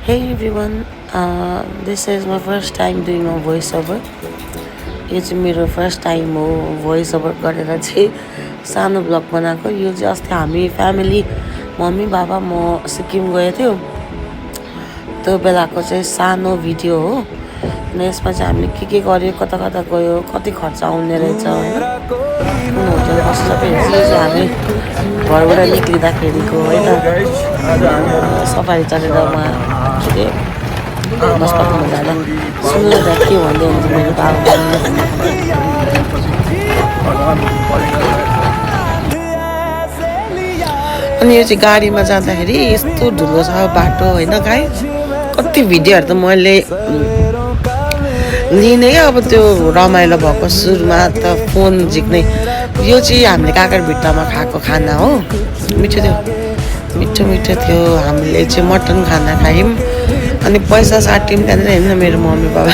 Hey everyone, this is my first time doing a voiceover. यो चाहिँ मेरो first time हो voiceover गरेर चाहिँ सानो ब्लग बनाएको। यो चाहिँ अस्ति हामी फ्यामिली मम्मी बाबा म सिक्किम गएको थियो त्यो बेलाको चाहिँ सानो भिडियो हो। अनि यसमा चाहिँ हामीले के गर्यो कता कता गयो कति खर्च आउने रहेछ हैन कुन होटल बस्छ सबै चाहिँ हामी घरबाट निक्लिँदाखेरिको हैन सफारी चढेर बस पक्राउनु जाँदा सुन्दा के भन्दै हुन्छ मेरो बाबा अनि यो चाहिँ गाडीमा जाँदाखेरि यस्तो ढुलो छ बाटो हैन गाइस कति भिडियोहरु त मैले लिने अब त्यो रमाइलो भएको सुरुमा त फोन झिक्ने। यो चाहिँ हामीले काकर भिट्टामा खाएको खाना हो। मिठो थियो मिठो मिठो थियो। हामीले चाहिँ मटन खाना खायौँ अनि पैसा साट्यौँ त्यहाँनिर हेर्नु मेरो मम्मी बाबा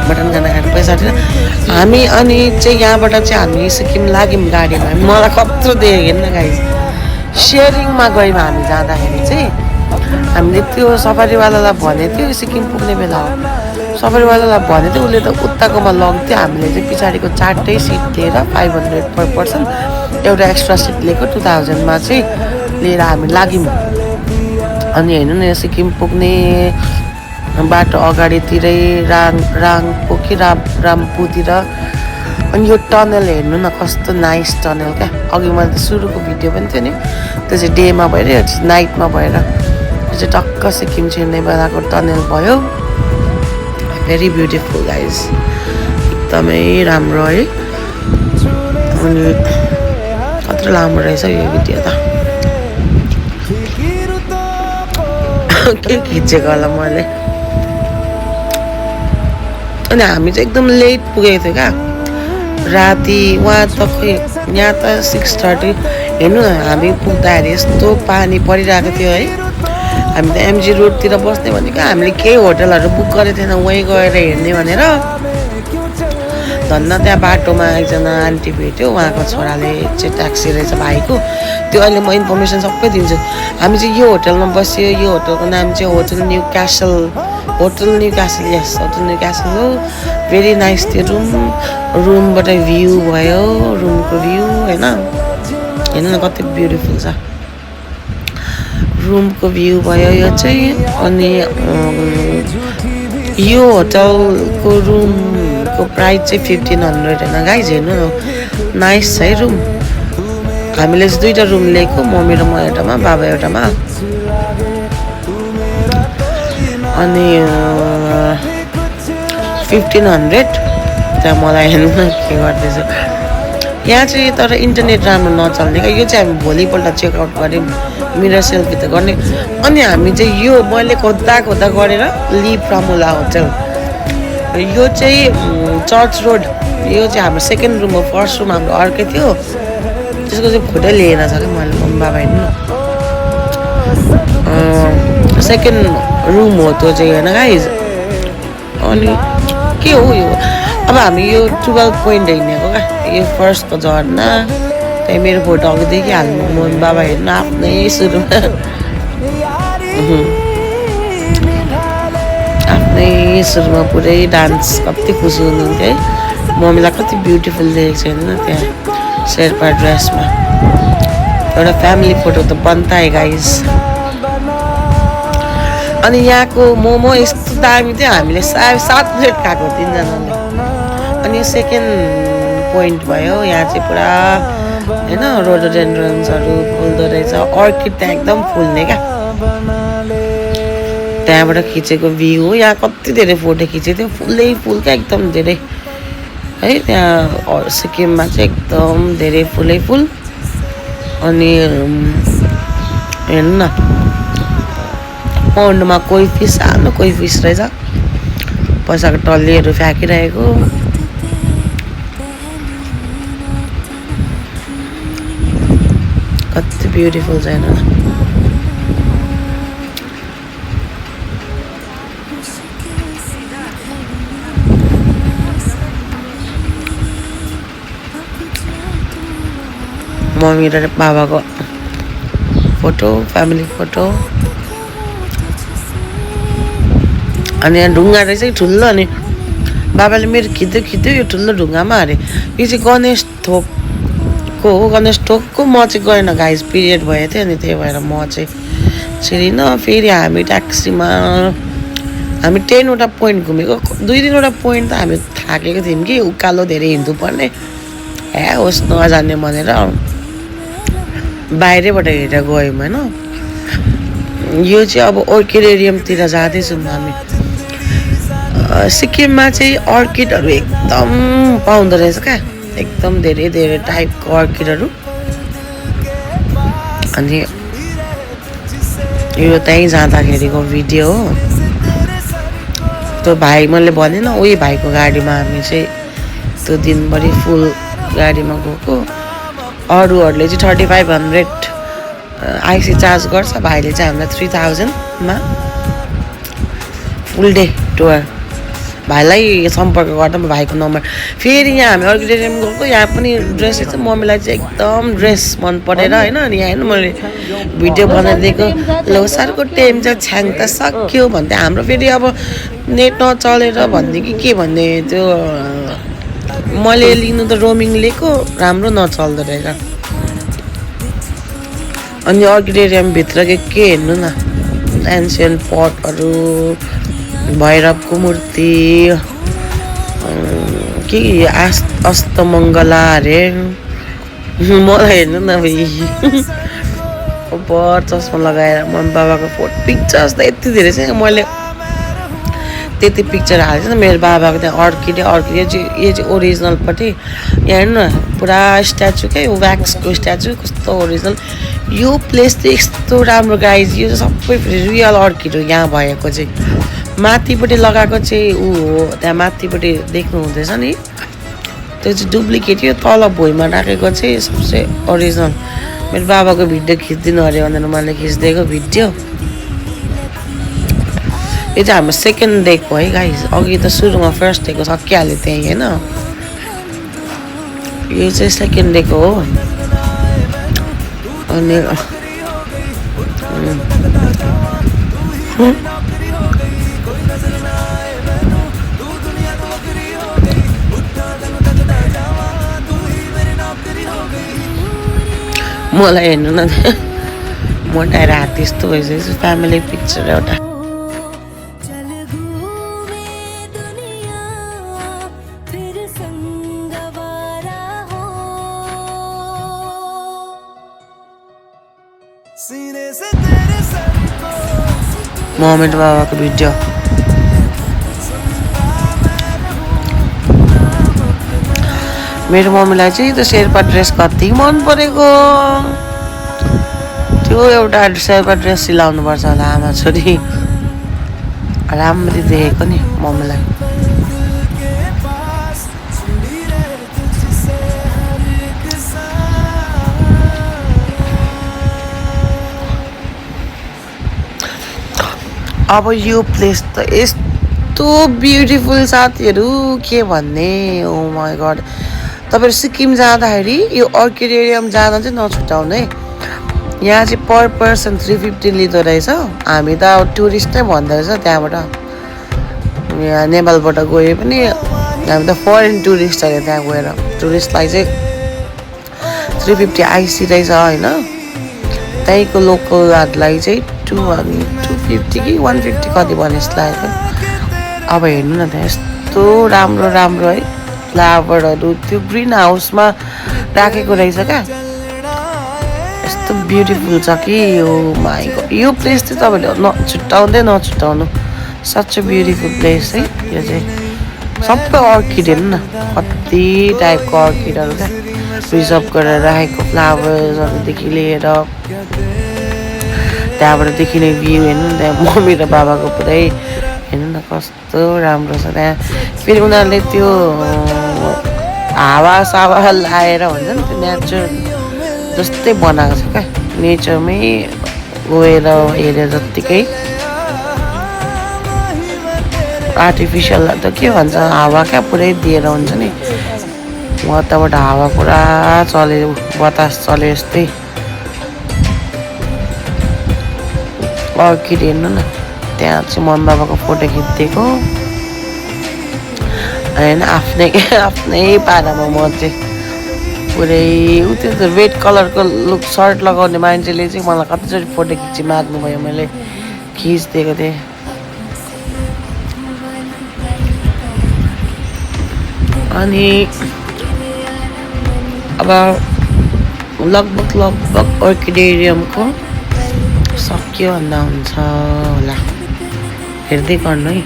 मटन खाना खाएर पैसा साटेर हामी अनि चाहिँ यहाँबाट चाहिँ हामी सिक्किम लाग्यौँ गाडीमा। मलाई कत्रो देखेको हेर्न गाइस सेयरिङमा गयौँ हामी जाँदाखेरि चाहिँ हामीले त्यो सफारीवालालाई भनेको थियो सिक्किम पुग्ने बेला हो सफारीवालालाई भनेको थियो उसले त उताकोमा लग्थ्यो। हामीले चाहिँ पछाडिको 4टै सिट लिएर 500 पर पर्सन एउटा एक्स्ट्रा सिट लिएको 2000 मा चाहिँ लिएर हामी लाग्यौँ। अनि हेर्नु न सिक्किम पुग्ने बाटो अगाडितिरै राङपो कि रामपुतिर। अनि यो टनल हेर्नु न कस्तो नाइस टनल क्या। अघि मैले त सुरुको भिडियो पनि थियो नि त्यो चाहिँ डेमा भएर यो चाहिँ नाइटमा भएर यो चाहिँ टक्क सिक्किम छिर्ने बेलाको टनल भयो। भेरी ब्युटिफुल गाइज एकदमै राम्रो है। अनि कत्रो लामो रहेछ यो भिडियो त के खिचेको होला मैले। अनि हामी चाहिँ एकदम लेट पुगेको थियो क्या राति वहाँ त खोइ यहाँ त 6:30 हेर्नु न हामी पुग्दाखेरि यस्तो पानी परिरहेको थियो है। हामी त एमजी रोडतिर बस्ने भनेको हामीले केही होटलहरू बुक गरेको थिएन वहीँ गएर हेर्ने भनेर। धन्न त्यहाँ बाटोमा एकजना आन्टी भेट्यो उहाँको छोराले चाहिँ ट्याक्सी रहेछ भाइको त्यो अहिले म इन्फर्मेसन सबै दिन्छु। हामी चाहिँ यो होटलमा बस्यो यो होटलको नाम चाहिँ होटल न्यू क्यासल यस होटल न्यू क्यासल हो। भेरी नाइस थियो रुमबाट भ्यू भयो रुमको भ्यू होइन हेर्नु न कति ब्युटिफुल छ रुमको भ्यू भयो यो चाहिँ। अनि यो होटलको रुमको प्राइस चाहिँ 1500 होइन गाइज हेर्नु न नाइस छ है रुम। हामीले चाहिँ 2टा रुम लिएको मम्मी र म एउटामा बाबा एउटामा। अनि 1500 त्यहाँ मलाई हेर्नु न के गर्दैछ यहाँ चाहिँ। तर इन्टरनेट राम्रो नचल्ने क्या। यो चाहिँ हामी भोलिपल्ट चेकआउट गऱ्यौँ मिरर सेल्फी त गर्ने। अनि हामी चाहिँ यो मैले खोज्दा गरेर ली प्रमुला होटल यो चाहिँ चर्च रोड यो चाहिँ हाम्रो सेकेन्ड रुम हो। फर्स्ट रुम हाम्रो अर्कै थियो त्यसको चाहिँ फोटो लिएर छ क्या मैले मम्मी बाबा हेर्नु सेकेन्ड रुम हो त्यो चाहिँ होइन गाइज। अनि के हो यो अब हामी यो 12 पोइन्ट हिँडेको क्या यो फर्स्टको झर्ना त्यही मेरो फोटो अघि देखिहाल्नु मम्मी बाबा हेर्नु आफ्नै सुरुमा आफ्नै सुरुमा पुरै डान्स कति खुसी हुनुहुन्थ्यो है। मम्मीलाई कति ब्युटिफुल देखेको छैन त्यहाँ शेर्पा ड्रेसमा एउटा फ्यामिली फोटो त बन्ता है गाइस। अनि यहाँको मोमो यस्तो दामी थियो हामीले 7 प्लेट खाएको 3जनाले। अनि यो सेकेन्ड पोइन्ट भयो यहाँ चाहिँ पुरा होइन रोडोडेन्ड्रन्सहरू फुल्दो रहेछ अर्किड त्यहाँ एकदम फुल्ने क्या। त्यहाँबाट खिचेको भ्यू हो। यहाँ कति धेरै फोटो खिचेको थियो फुलै फुल क्या एकदम धेरै है। त्यहाँ सिक्किममा चाहिँ एकदम धेरै फुलै फुल। अनि हेर्नु न पन्डमा कोही फिस सानो कोही फिस रहेछ पैसाको टल्लीहरू फ्याँकिरहेको। कति ब्युटिफुल छ हेर्नु न। मम्मी र बाबाको फोटो फ्यामिली फोटो अनि यहाँ ढुङ्गा रहेछ कि ठुलो अनि बाबाले मेरो खिच्दै खिच्दै यो ठुलो ढुङ्गामा अरे यो चाहिँ गणेश थोकको हो गणेश थोकको म चाहिँ गएन गाइस पिरियड भएको थियो अनि त्यही भएर म चाहिँ छिरिनँ फेरि हामी ट्याक्सीमा हामी 10वटा पोइन्ट घुमेको 2-3वटा पोइन्ट त हामी थाकेको थियौँ कि उकालो धेरै हिँड्नु पर्ने होस् नजाने भनेर बाहिरैबाट हेरेर गयौँ होइन यो चाहिँ अब अर्किडेरियमतिर जाँदैछौँ हामी सिक्किममा चाहिँ अर्किडहरू एकदम पाउँदो रहेछ क्या एकदम धेरै धेरै टाइपको अर्किडहरू अनि यो त्यहीँ जाँदाखेरिको भिडियो हो त्यो भाइ मैले भनेन उही भाइको गाडीमा हामी चाहिँ त्यो दिनभरि फुल गाडीमा गएको अरूहरूले चाहिँ 3500 आइसी चार्ज गर्छ भाइले चाहिँ हामीलाई 3000मा फुल डे टुर भाइलाई सम्पर्क गर्दा भाइको नम्बर फेरि यहाँ हामी अर्किडेरियम गएको यहाँ पनि ड्रेस चाहिँ मम्मीलाई चाहिँ एकदम ड्रेस मन परेर होइन अनि यहाँ होइन मैले भिडियो बनाइदिएको लोसारको टाइम चाहिँ छ्याङ त सक्यो भन्दै हाम्रो फेरि अब नेट नचलेर भन्ने कि के भन्ने त्यो मैले लिनु त रोमिङ लिएको राम्रो नचल्दो रहेछ अनि अर्किडेरियमभित्र के हेर्नु न एन्सियन्ट पटहरू भैरवको मूर्ति के अस्तमङ्गला अरे मलाई हेर्नु न भाइ बर चस्मा लगाएर मम्मी बाबाको फोटो पिक्चर्स त यति धेरै छ मैले त्यति पिक्चर हालेको छ मेरो बाबाको त्यहाँ अर्किड यो चाहिँ ओरिजिनलपट्टि यहाँ हेर्नु न पुरा स्ट्याचु क्या यो व्याक्सको स्ट्याचु कस्तो ओरिजिनल यो प्लेस चाहिँ यस्तो राम्रो गाइज यो चाहिँ सबै रियल अर्किड हो यहाँ भएको चाहिँ माथिपट्टि लगाएको चाहिँ ऊ हो त्यहाँ माथिपट्टि देख्नु हुँदैछ नि त्यो चाहिँ डुप्लिकेट यो तल भुइँमा राखेको चाहिँ सबसे ओरिजिनल मेरो बाबाको भिडियो खिचिदिनु अरे भनेर मैले खिचिदिएको भिडियो यो चाहिँ हाम्रो सेकेन्ड डेको है गाइस अघि त सुरुमा फर्स्ट डेको सकिहाल्यो त्यहीँ होइन यो चाहिँ सेकेन्ड डेको हो अनि मलाई हेर्नु न मोटाएर हात त्यस्तो भइसकेको फ्यामिली पिक्चर एउटा मोमेन्ट बाबाको भिडियो मेरो मम्मीलाई चाहिँ त्यो शेर्पा ड्रेस कति मन परेको त्यो एउटा शेर्पा ड्रेस सिलाउनु पर्छ होला आमा छोरी राम्ररी देखेको नि मम्मीलाई अब यो प्लेस त यस्तो ब्युटिफुल साथीहरू के भन्ने ओ माय गॉड तपाईहरु सिक्किम जाँदाखेरि यो अर्किडेरियम जान चाहिँ नछुटाउनु है यहाँ चाहिँ पर पर्सन 350 लिँदो रहेछ हामी त टुरिस्ट नै भन्दै रहेछ त्यहाँबाट यहाँ नेपालबाट गए पनि हामी त फरेन टुरिस्ट अरे त्यहाँ गएर टुरिस्टलाई चाहिँ 350 आइसी रहेछ हैन त्यहीको लोकलहरुलाई चाहिँ 250 कि 150 कति भने जस्तो लाग्यो अब हेर्नु न त्यहाँ यस्तो राम्रो राम्रो है फ्लावरहरू त्यो ग्रीन हाउसमा राखेको रहेछ क्या यस्तो ब्युटिफुल छ कि यो माइ गॉड यो प्लेस चाहिँ तपाईले नछुटाउनु सच अ ब्युटिफुल प्लेस है यो चाहिँ सबै अर्किड हेर्नु न कति टाइपको अर्किडहरू क्या प्रिजर्भ गरेर राखेको फ्लावर्सहरूदेखि लिएर त्यहाँबाट देखिने भ्यू हेर्नु न त्यहाँ मम्मी र बाबाको पुरै हेर्नु न कस्तो राम्रो छ त्यहाँ फेरि उनीहरूले त्यो हावा सावा लाएर हुन्छ नि त्यो नेचर जस्तै बनाएको छ क्या नेचरमै गएर हेरे जत्तिकै आर्टिफिसियल त के भन्छ हावा क्या पुरै दिएर हुन्छ नि उताबाट हावा पुरा चले बतास चले जस्तै अर्किड हेर्नु न त्यहाँ चाहिँ मम्मी बाबाको फोटो खिचिदिएको होइन आफ्नै पारामा म चाहिँ पुरै त्यो त रेड कलरको लुक सर्ट लगाउने मान्छेले चाहिँ मलाई कतिचोटि फोटो खिची माग्नुभयो मैले खिचिदिएको थिएँ अनि अब लगभग अर्किडेरियमको सक्यो भन्दा हुन्छ होला हेर्दै गर्नु है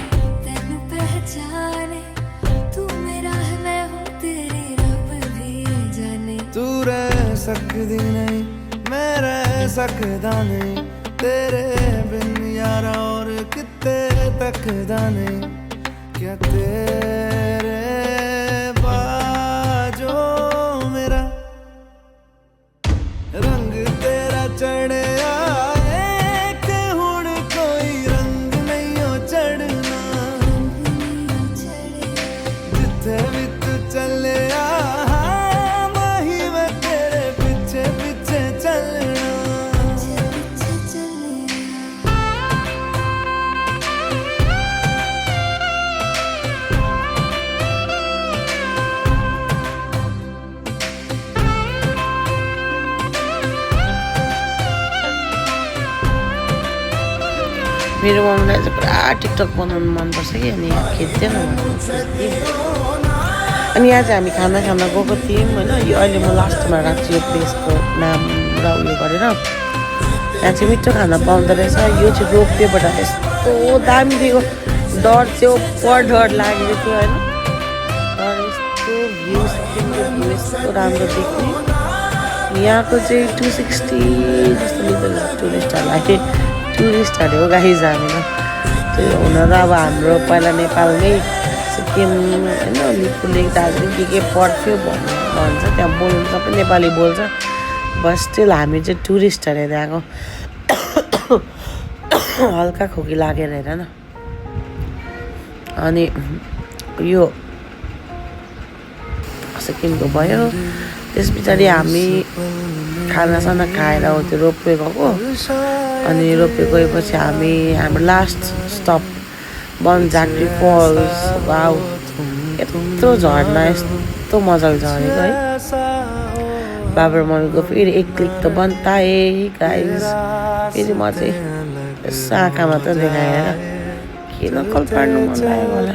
सकदी नहीं मैं रह सकदा नहीं तेरे बिन यारा और किते तकदा नहीं क्या तेरे बाजो मेरा रंग तेरा चढ़े एक हुण कोई रंग नहीं हो चढ़ना जिथे भी तू चले मेरो मम्मीलाई चाहिँ पुरा टिकटक बनाउनु मनपर्छ कि अनि खिच्दैन अनि आज हामी खाना खान गएको थियौँ होइन यो अहिले म लास्टमा राख्छु यो प्लेसको नाम र उयो गरेर यहाँ चाहिँ मिठो खाना पाउँदो रहेछ यो चाहिँ रोपवेबाट यस्तो दामी दिएको डर चाहिँ पर डर लागेको थियो होइन तर यस्तो भ्यू यस्तो राम्रो देख्ने यहाँको चाहिँ 260 जस्तो लिँदैन टुरिस्टहरूलाई टुरिस्टहरू हो गाइज हामीलाई त्यो हुन त अब हाम्रो पहिला नेपालमै सिक्किम होइन लिपुलेक दार्जिलिङ के पर्थ्यो भन्छ त्यहाँ बोल्नु सबै नेपाली बोल्छ बस स्टिल हामी चाहिँ टुरिस्टहरू त्यहाँको हल्का खोकी लागेर हेर न अनि यो सिक्किमको भयो त्यस पछाडि हामी खानासाना खाएर हो त्यो रोपवे गएको अनि रोपवे गएपछि हाम्रो last stop Banjhakri falls wow यत्रो झर्ना यस्तो मजाले झरेको है बाबा र मम्मीको फेरि एक क्लिक त बनताए गाइस फेरि म चाहिँ यसो आँखामा त देखाएर के नक्कल पार्नु मन लाग्यो होला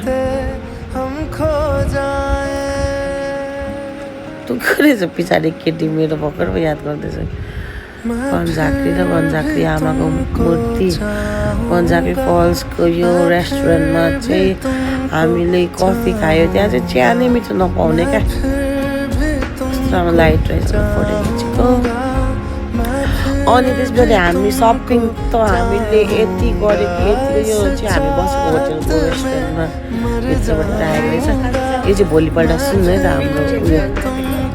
टुक्रै छ पछाडि केटी मेरो भर्खर याद गर्दैछ बनझाँक्री आमाको मूर्ति बनझाँक्री फल्सको यो रेस्टुरेन्टमा चाहिँ हामीले कफी खायो त्यहाँ चाहिँ चिया नै मिठो नपाउने क्या यस्तो लाइट रहेछ फोटो खिचेको अनि त्यसपछि हामी सपिङ त हामीले यति गरेको यति यो चाहिँ हामी बसेको होटलको रेस्टुरेन्टमा भित्रबाट राखेको रहेछ यो चाहिँ भोलिपल्ट सुन्नु है त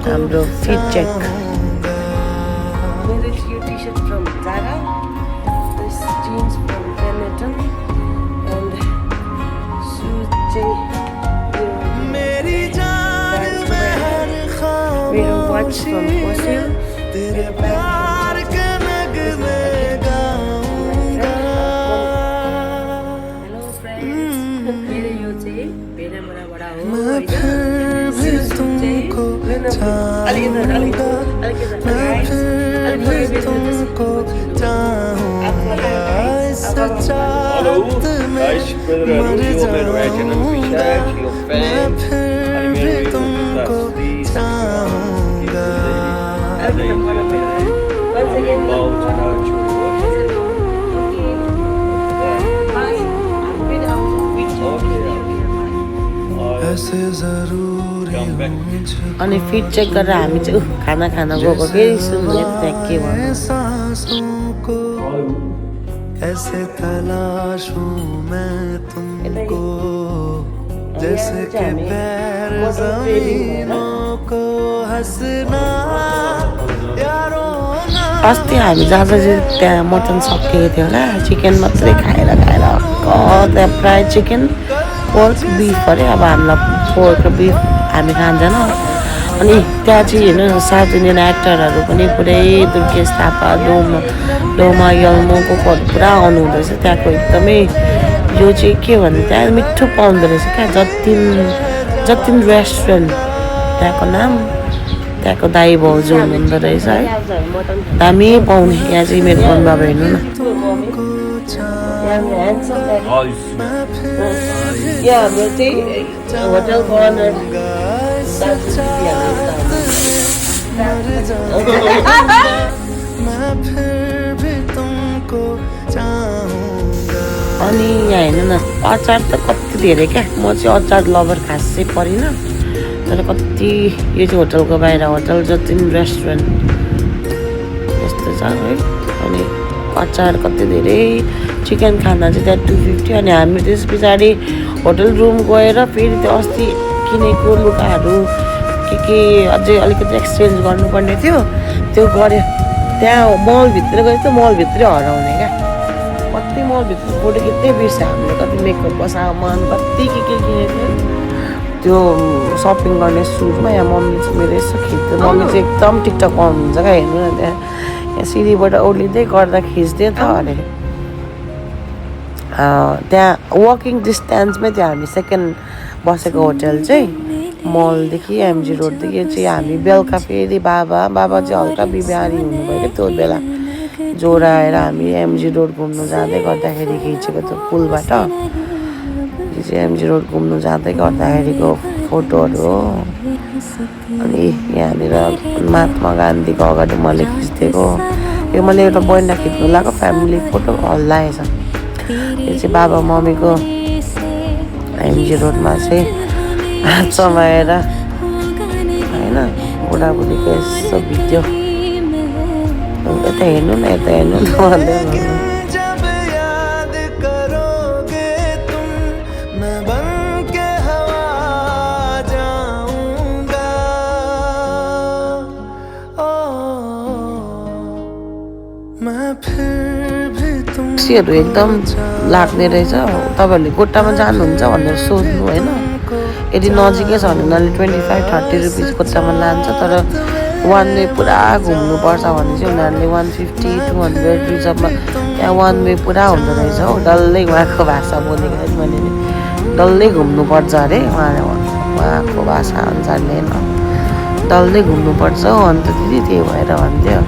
हाम्रो फिट चेक from Fossil. तेरे प्यार के नगमे गाऊंगा. Hello friends. मेरे यो चाहिँ बेना बडा हो. मैं फिर भी तुमको चाहूंगा. मैं फिर भी तुमको चाहूंगा. इस चाहत में मर जाऊंगा. मैं फिर भी तुमको चाहूंगा. अनि फिट चेक गरेर हामी चाहिँ खाना खाना गएको फेरि सुन्नु त्यहाँ के भन्नु कैसे तलाशूं मैं तुमको जैसे कि पैर ज़मीनों को हंसना अस्ति हामी जाँदा चाहिँ त्यहाँ मटन सकिएको थियो होला चिकन मात्रै खाएर त्यहाँ प्रायः चिकन पोल्स बिफ अरे अब हामीलाई पोर्क बिफ हामी खाँदैन अनि त्यहाँ चाहिँ हेर्नु साउथ इन्डियन एक्टरहरू पनि पुरै दुर्गेश थापा डोमा यल्मोको पुरा आउनुहुँदो रहेछ त्यहाँको एकदमै यो चाहिँ के भन्नु त्यहाँ मिठो पाउँदो रहेछ क्या जतिन रेस्टुरेन्ट त्यहाँको नाम त्यहाँको दाई भाउजू हुनुहुँदो रहेछ है दामी पाउने यहाँ चाहिँ मेरो मन बाबा हेर्नु न यहाँ हाम्रो चाहिँ होटलको अनर मैं फिर भी तुमको चाहूंगा अनि यहाँ हेर्नु न अचार त कति धेरै क्या म चाहिँ अचार लभर खासै परिनँ तर कति यो चाहिँ होटलको बाहिर होटल जतिन रेस्टुरेन्ट यस्तो छ है अनि अचार कति धेरै चिकन खाना चाहिँ त्यहाँ 250 अनि हामी त्यस पछाडि होटल रुम गएर फेरि त्यो अस्ति किनेको लुगाहरू के अझै अलिकति एक्सचेन्ज गर्नुपर्ने थियो त्यो गऱ्यो त्यहाँ मलभित्र गएपछि त मलभित्रै हराउने क्या कति मलभित्र फोटो खिच्दै बिर्स्यो हामीले कति मेकअपको सामान कति के किनेको थियो त्यो सपिङ गर्ने सुरुमा यहाँ मम्मी चाहिँ मेरो यसो खिच्दै मम्मी चाहिँ एकदम टिकटक पाउनुहुन्छ क्या हेर्नु न यहाँ सिँढीबाट ओर्लिँदै गर्दा खिच्दै त अरे त्यहाँ वकिङ डिस्टेन्समै थियो हामी सेकेन्ड बसेको होटल चाहिँ मलदेखि एमजी रोडदेखि चाहिँ हामी बेलुका फेरि बाबा चाहिँ हल्का बिमारी हुनुभयो क्या त्यो बेला ज्वरो आएर हामी एमजी रोड घुम्नु जाँदै गर्दाखेरि खिचेको त्यो पुलबाट यो चाहिँ एमजी रोड घुम्नु जाँदै गर्दाखेरिको फोटोहरू हो अनि यहाँनिर महात्मा गान्धीको अगाडि मैले खिचिदिएको यो मैले एउटा बहिनीलाई खिच्नु लगाएको फ्यामिली फोटो हल्लाएछ यो चाहिँ बाबा मम्मीको एमजी रोडमा चाहिँ हात समाएर होइन बुढाबुढीको यसो भिडियो यता हेर्नु न यता हेर्नु न भन्दै जब याद करोगे तुम मैं बन के हवा जाऊंगा ओ मैं फिर भी तुम टैक्सीहरू एकदम लाग्ने रहेछ तपाईँहरूले गोटामा जानुहुन्छ भनेर सोध्नु होइन यदि नजिकै छ भने उनीहरूले 25-30 रुपिस गोटामा लान्छ तर वान वे पुरा घुम्नुपर्छ भने चाहिँ उनीहरूले 150-200 रिजर्भमा त्यहाँ वान वे पुरा हुँदो रहेछ हो डल्लै उहाँको भाषा बोलेको थिएँ मैले डल्लै घुम्नुपर्छ अरे उहाँको भाषा अनुसारले डल्लै घुम्नुपर्छ हो अन्त दिदी त्यही भएर भन्थ्यो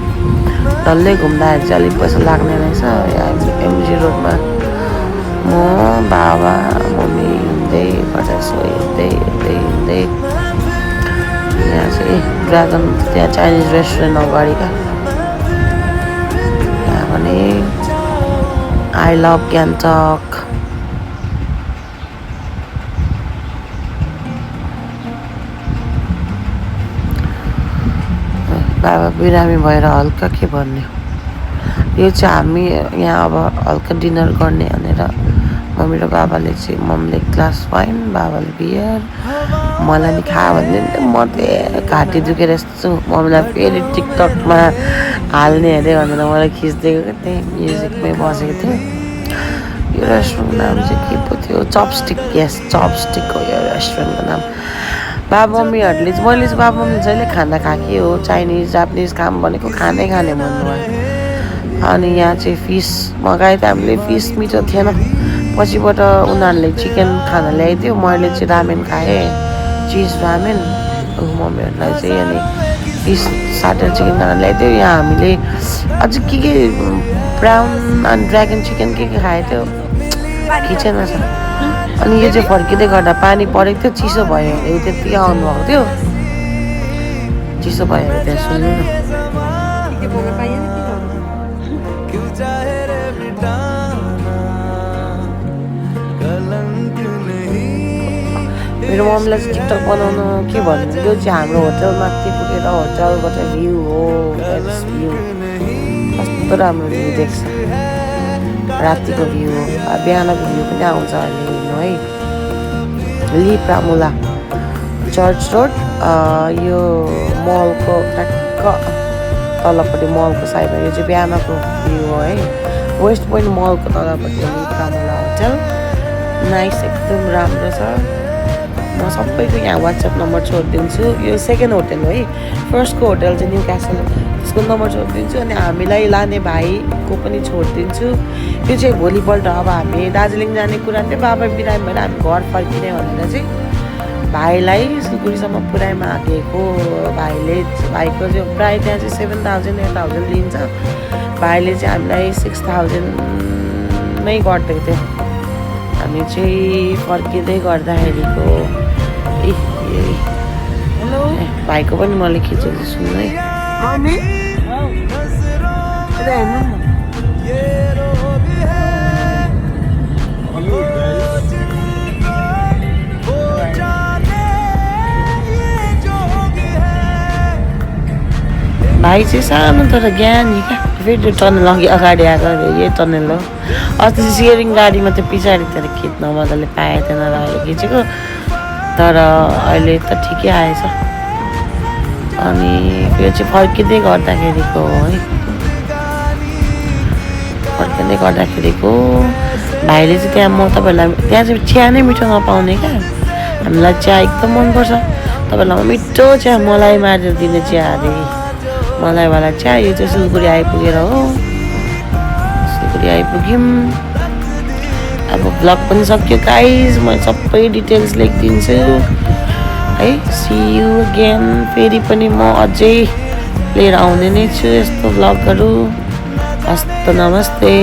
डल्लै घुम्दाखेरि चाहिँ अलिक पैसा लाग्ने रहेछ एमजी रोडमा म बाबा मम्मी हिँड्दै गर्दा हिँड्दै यहाँ चाहिँ ड्रागन त्यहाँ चाइनिज रेस्टुरेन्ट अगाडि क्या यहाँ भने आई लभ ग्याङ्टक बाबा बिरामी भएर हल्का के भन्ने यो चाहिँ हामी यहाँ अब हल्का डिनर गर्ने भनेर मम्मी र बाबाले चाहिँ मम्मीले ग्लास वाइन बाबाले बियर मलाई नि खा भन्दै म त्यही घाँटी दुखेर यस्तो मम्मीलाई फेरि टिकटकमा हाल्ने अरे भनेर मलाई खिचिदिएको क्या त्यही म्युजिकमै बसेको थियो यो रेस्टुरेन्टको नाम चाहिँ के पो थियो चपस्टिक यस चपस्टिक हो यो रेस्टुरेन्टको नाम बाबा मम्मीहरूले चाहिँ मैले चाहिँ बाबा मम्मीले जहिले खाना खाएकै हो चाइनिज जापानिज काम भनेको खानै खाने भन्नुभयो अनि यहाँ चाहिँ फिस मगाएँ त हामीले फिस मिठो थिएन पछिबाट उनीहरूले चिकन खाना ल्याइदियो मैले चाहिँ रामेन खाएँ चिज रामेन मम्मीहरूलाई चाहिँ अनि फिस साटर चिकन खाना ल्याइदियो यहाँ हामीले अझ के ब्राउन अनि ड्रागन चिकन के खाएको थियो खिचेन छ अनि यो चाहिँ फर्किँदै गर्दा पानी परेको थियो चिसो भयो यो त्यतिकै आउनुभएको थियो चिसो भयो त्यहाँ सुन्नु न क्यों चाहे रे मिटाना कलंक नहीं मेरो मम्मीलाई चाहिँ टिकटक बनाउनु के भन्नु यो चाहिँ हाम्रो होटल माथि पुगेर होटलबाट भ्यू हो भ्यू कस्तो राम्रो भ्यू देख्छ रातिको भ्यू हो बिहानको भ्यू पनि आउँछ अहिले हेर्नु है ली प्रामुला चर्च रोड यो मलको ट्याक्क तलपट्टि मलको साइडमा यो चाहिँ बिहानको भ्यू हो है वेस्ट पोइन्ट मलको तलपट्टि ली प्रामुला होटल नाइस एकदम राम्रो छ म सबैको यहाँ वाट्सएप नम्बर छोडिदिन्छु यो सेकेन्ड होटल हो है फर्स्टको होटल चाहिँ न्यू क्यासल त्यसको नम्बर छोडिदिन्छु अनि हामीलाई लाने भाइको पनि छोडिदिन्छु यो चाहिँ भोलिपल्ट अब हामी दार्जिलिङ जाने कुरा थियो बाबा बिरामी भएर हामी घर फर्किने भनेर चाहिँ भाइलाई सिलगढीसम्म पुऱ्याइ मागेको भाइको चाहिँ प्रायः त्यहाँ चाहिँ 7,000 8,000 लिन्छ भाइले चाहिँ हामीलाई 6,000 मै गरिदिएको थियो हामी चाहिँ फर्किँदै गर्दाखेरिको हेलो भाइको पनि मैले खिचेको सुन्नु है ये रोग है वो जिनको वो जाने ये जोग है भाइ चाहिँ सानो तर ज्ञानी क्या फेरि टनल अघि अगाडि आएको यही टनल हो अस्ति चाहिँ सियरिङ गाडीमा त्यो पछाडितिर खिच्न मजाले पाएको थिएन र अहिले खिचेको तर अहिले त ठिकै आएछ अनि यो चाहिँ फर्किँदै गर्दाखेरिको है फर्किँदै गर्दाखेरिको भाइले चाहिँ त्यहाँ म तपाईँहरूलाई त्यहाँ चाहिँ चिया नै मिठो नपाउने क्या हामीलाई चिया एकदम मनपर्छ तपाईँहरूलाई मिठो चिया मलाई मारेर दिने चिया अरे मलाईवाला चिया यो चाहिँ सिलगढी आइपुगेर हो सिलगढी आइपुग्यौँ अब भ्लग पनि सक्यो गाइज म सबै डिटेल्स लेखिदिन्छु है सी यू अगेन फेरि पनि म अझै लिएर आउने नै छु यस्तो भ्लगहरू हस्त नमस्ते।